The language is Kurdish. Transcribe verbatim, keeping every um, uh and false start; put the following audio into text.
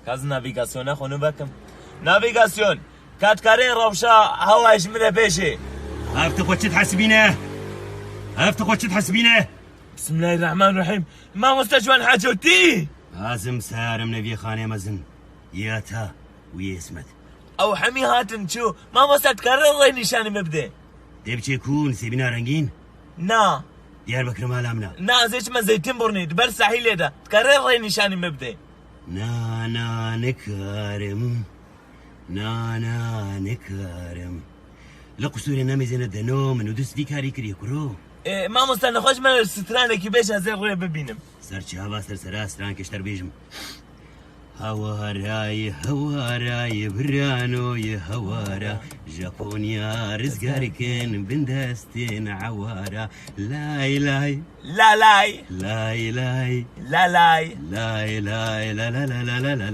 Ka ez navigasyona xwe nû vekim. Navigasyon! Ka dikarê rewşa hewayê ji min re bêjê. Ev tu xwe çi dihesibîne? Ev tu xwe çi dihesibîne? Bismillahirrahmanirrahîm. Mamoste Ciwan Hacotî! Azim sayarim neviyê xanê mezin. Yê Ata û yê Îsmet. Ew hemî hatin çû. Mamoste dikarê rê nîşanî min bidê? Dê biçê ku nisêbîna rengîn? Na. Diyarbekir mala min a. Na, ez ê çime Zeytinburnî, di ber sahîlê de. Dikarê rê nîşanî min bidê? Na, na, nikarim. Na, na, nikarim. Li qusûrê nemêzêne deno min û dust vî karî kiriye kuro. E, mamoste, nexweş me stranekî bêj, ez ê rê bibînim. Ser çava ser sera strankê ji te bêjim. Hewarayê, hewarayê, biranoyê hewara. Japonya rizgar kin, bin destên ewara. Lay lay. La lay. Lay lay. La lay. Lay lay, la la la la la la la.